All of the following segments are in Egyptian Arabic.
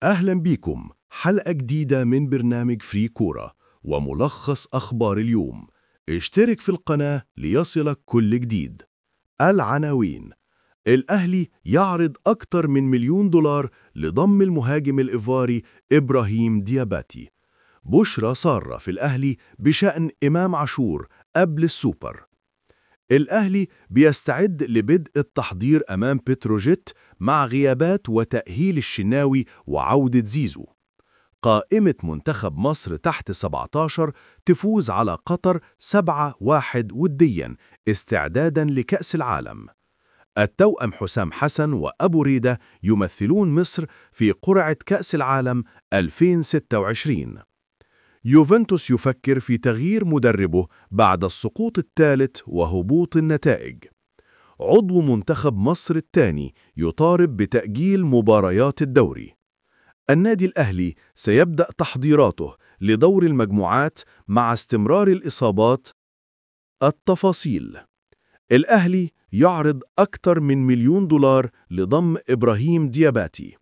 أهلا بيكم، حلقة جديدة من برنامج فري كورة وملخص أخبار اليوم. اشترك في القناة ليصلك كل جديد. العناوين: الأهلي يعرض أكثر من $1 مليون لضم المهاجم الإيفواري إبراهيم دياباتي. بشرى سارة في الأهلي بشأن إمام عاشور قبل السوبر. الأهلي بيستعد لبدء التحضير أمام بتروجيت مع غيابات وتأهيل الشناوي وعودة زيزو. قائمة منتخب مصر تحت 17 تفوز على قطر 7-1 وديا استعدادا لكأس العالم. التوأم حسام حسن وأبو ريدة يمثلون مصر في قرعة كأس العالم 2026. يوفنتوس يفكر في تغيير مدربه بعد السقوط الثالث وهبوط النتائج. عضو منتخب مصر الثاني يطالب بتأجيل مباريات الدوري. النادي الأهلي سيبدأ تحضيراته لدور المجموعات مع استمرار الإصابات. التفاصيل: الأهلي يعرض أكثر من $1 مليون لضم إبراهيم دياباتي.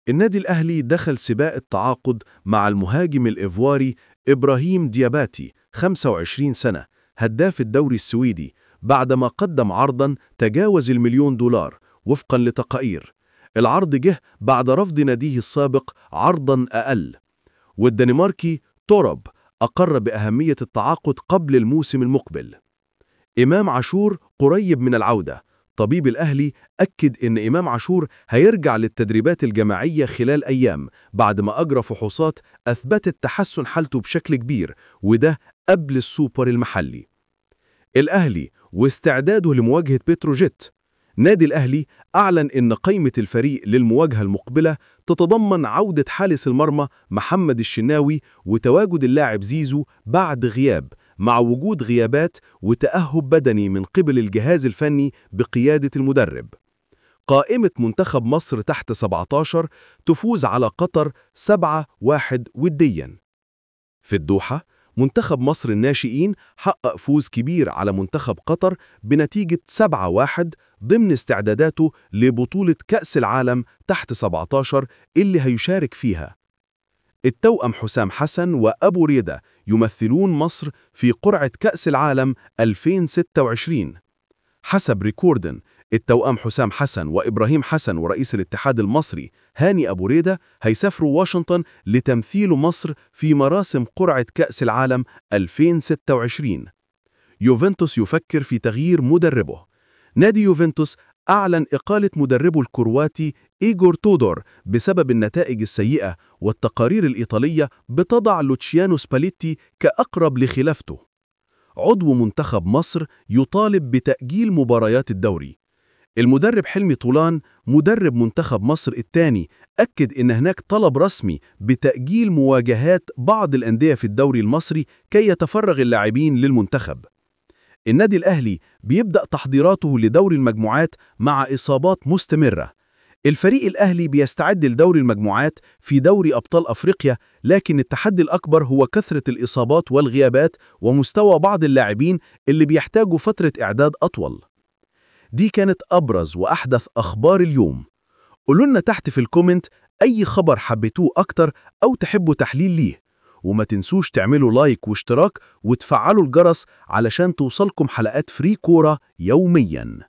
النادي الأهلي دخل سباق التعاقد مع المهاجم الإيفواري إبراهيم دياباتي 25 سنة، هداف الدوري السويدي، بعدما قدم عرضا تجاوز $1 مليون وفقا لتقارير. العرض جه بعد رفض ناديه السابق عرضا أقل. والدنماركي توروب أقر بأهمية التعاقد قبل الموسم المقبل. إمام عاشور قريب من العودة. طبيب الأهلي أكد إن إمام عاشور هيرجع للتدريبات الجماعية خلال أيام بعد ما أجرى فحوصات أثبتت تحسن حالته بشكل كبير، وده قبل السوبر المحلي. الأهلي واستعداده لمواجهة بتروجيت. نادي الأهلي أعلن إن قائمة الفريق للمواجهة المقبلة تتضمن عودة حارس المرمى محمد الشناوي وتواجد اللاعب زيزو بعد غياب، مع وجود غيابات وتأهب بدني من قبل الجهاز الفني بقيادة المدرب. قائمة منتخب مصر تحت 17 تفوز على قطر 7-1 وديا. في الدوحة، منتخب مصر الناشئين حقق فوز كبير على منتخب قطر بنتيجة 7-1 ضمن استعداداته لبطولة كأس العالم تحت 17 اللي هيشارك فيها. التوأم حسام حسن وأبو ريدة يمثلون مصر في قرعة كأس العالم 2026. حسب ريكوردن، التوأم حسام حسن وإبراهيم حسن ورئيس الاتحاد المصري هاني أبو ريدة هيسافروا واشنطن لتمثيل مصر في مراسم قرعة كأس العالم 2026. يوفنتوس يفكر في تغيير مدربه. نادي يوفنتوس أعلن إقالة مدربه الكرواتي إيغور تودور بسبب النتائج السيئة، والتقارير الإيطالية بتضع لوتشيانو سباليتي كأقرب لخلافته. عضو منتخب مصر يطالب بتأجيل مباريات الدوري. المدرب حلمي طولان مدرب منتخب مصر الثاني أكد إن هناك طلب رسمي بتأجيل مواجهات بعض الأندية في الدوري المصري كي يتفرغ اللاعبين للمنتخب. النادي الأهلي بيبدأ تحضيراته لدوري المجموعات مع إصابات مستمرة. الفريق الأهلي بيستعد لدوري المجموعات في دوري أبطال أفريقيا، لكن التحدي الأكبر هو كثرة الإصابات والغيابات ومستوى بعض اللاعبين اللي بيحتاجوا فترة إعداد أطول. دي كانت أبرز وأحدث أخبار اليوم. قولوا لنا تحت في ال comment أي خبر حبيتوه أكتر أو تحبوا تحليل ليه، وما تنسوش تعملوا like واشتراك وتفعلوا الجرس علشان توصلكم حلقات فري كورة يومياً.